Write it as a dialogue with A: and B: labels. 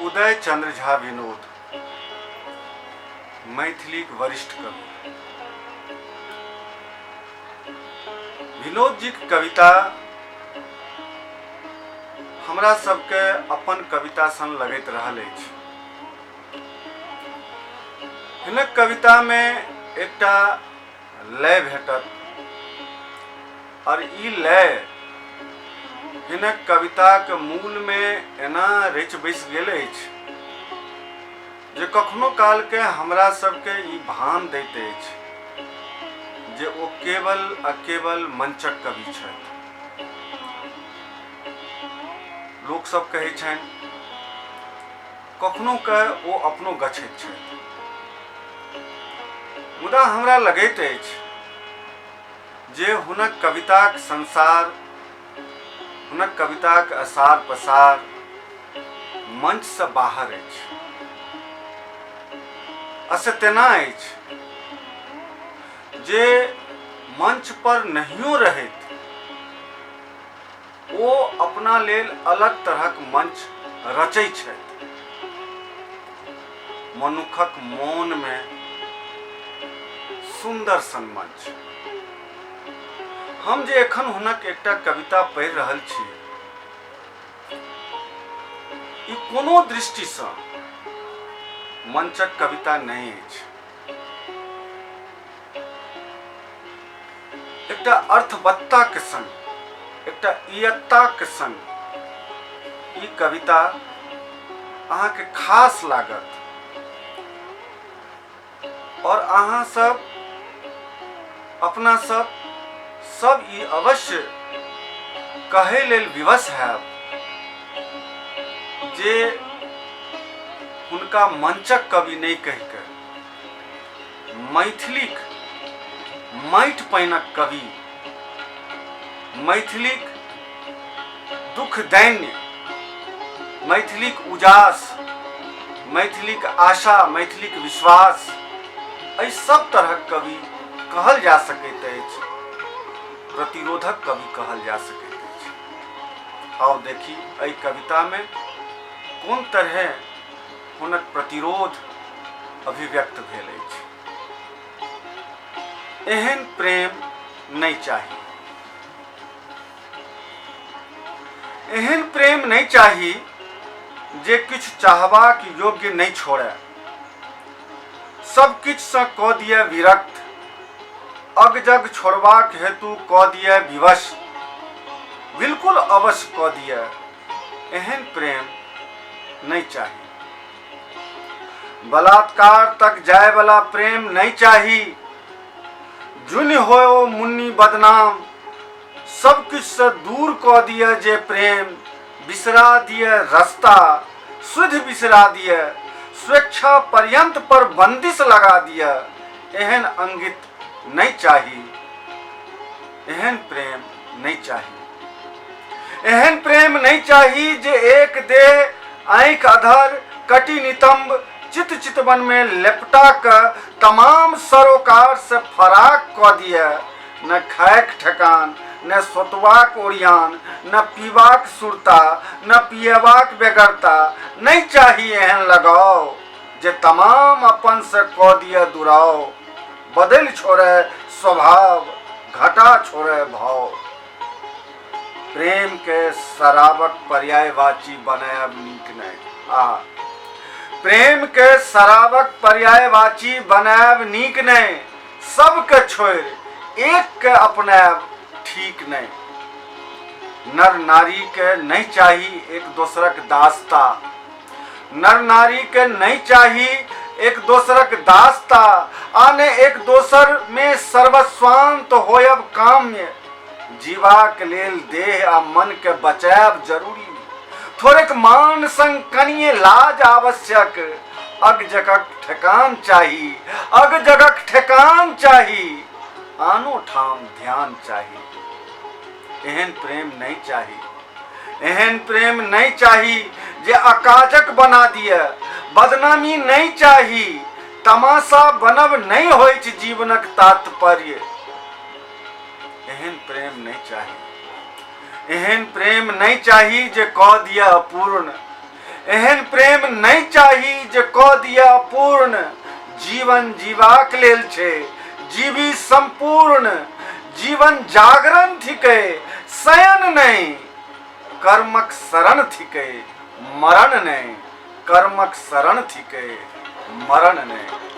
A: उदय चंद्र झा विनोद मैथिलीक वरिष्ठ कवि विनोद जीक कविता हमरा सबके अपन कविता सन लगैत रहल अछि। हिनक कवितामे एकटा लय भेटत आओर ई लय हिनक कविताक मूलमे एना रचि बसि गेल अछि जे कखनो कालके हमरा सबके ई भान दैत अछि जे ओ केवल आ केवल मंचक कवि छथि। लोक सब कहै छनि, कखनो के ओ अपनो गछैत छथि, मुदा हमरा लगैत अछि जे हुनक कविताक संसार, हुनक कविताक असार पसार मंचसँ बाहर अछि आ से तेना अछि जे मंच पर नहियो रहैत ओ अपना लेल अलग तरहक मंच रचै छथि। मनुखक मोनमे सुन्दर सन मंच। हम जे एखन हुनक एकटा कविता पढ़ि रहल छी, ई कोनो दृष्टिसँ मंचक कविता नहि अछि। एकटा अर्थवत्ताक संग, एकटा इयत्ताक संग ई कविता अहाँके खास लागत और अहाँ सब अपना सब सब ई अवश्य कहै लेल विवश हैब जे हुनका मंचक कवि नहि कहि कऽ मैथिलीक माटि पानिक कवि, मैथिलीक दुख दैन्य, मैथिलीक उजास, मैथिलीक आशा, मैथिलीक विश्वास, एहि सब तरहक कवि कहल जा सकैत अछि, प्रतिरोधक कवि कहल जा सकैत अछि। आउ देखी एहि कवितामे कोन तरहे हुनक प्रतिरोध अभिव्यक्त भेल अछि। एहन प्रेम नहि चाही, एहन प्रेम नहि चाही जे किछु चाहबाक योग्य नहि छोड़य, सब किछुसँ कऽ दिए विरक्त, अगजग छोड़बाक हेतु कऽ दिए विवश, बिल्कुल अवश्य कऽ दिए, एहन प्रेम नहि चाही। बलात्कार तक जाय वाला प्रेम नहीं चाही, जुनि हो ओ मुन्नी बदनाम, सब किछु से दूर कऽ दिए जे प्रेम, बिसरा दिए रास्ता, सुध बिसरा दिए, स्वेच्छा पर्यंत पर बंदिश लगा दिए, एहन अंगित नहीं चाही, एहन प्रेम नहीं चाही। एहन प्रेम नहीं चाही जे एक देह आँखि अधर कटि नितंब चित चितवन में लेपटा क तमाम सरोकार से फराक क दिए, न खायक ठेकान, न सोतबाक ओरियान, न पीबाक सुरता, न पिएबाक बेगरता, नहीं चाही एहन लगाव जे तमाम अपन से क दिए दुराव, बदलि छोड़े स्वभाव, घटा छोड़े भाव। प्रेम के शराबक पर्यायवाची बनायब नीक नहि। आ प्रेम के शराबक पर्यायवाची बनायब नीक नहि, सबके छोड़ि एक के अपनायब ठीक नहि। नर नारी के नहीं चाही एक दोसरक दासता, नर नारी के नहीं चाही एक दोसरक दासता, आ ने एक दोसर में सर्वस्वांत होयब काम्य। जीवाक लेल देह आ मन के बचायब जरूरी, थोड़ेक मान संग कनिये लाज आवश्यक। अग जगक ठेकान चाही, अग जगक ठेकान चाही, आनो ठाम ध्यान चाही। एहन प्रेम नहीं चाही, एहन प्रेम नहीं चाही जे अकाजक बना दिए, बदनामी नहीं चाही, तमाशा बनब नहीं होइछ जीवनक तात्पर्य। एहन प्रेम नहीं चाही, एहन प्रेम नहीं चाही जे कऽ दिए अपूर्ण, एहन प्रेम नहि चाही जे कऽ दिअ अपूर्ण। जीवन जीबाक लेल छै, जीवी सम्पूर्ण। जीवन जागरण थिकै, शयन नहि। कर्मक शरण थिकै, मरण नहि। कर्मक शरण थिकै, मरण नहि।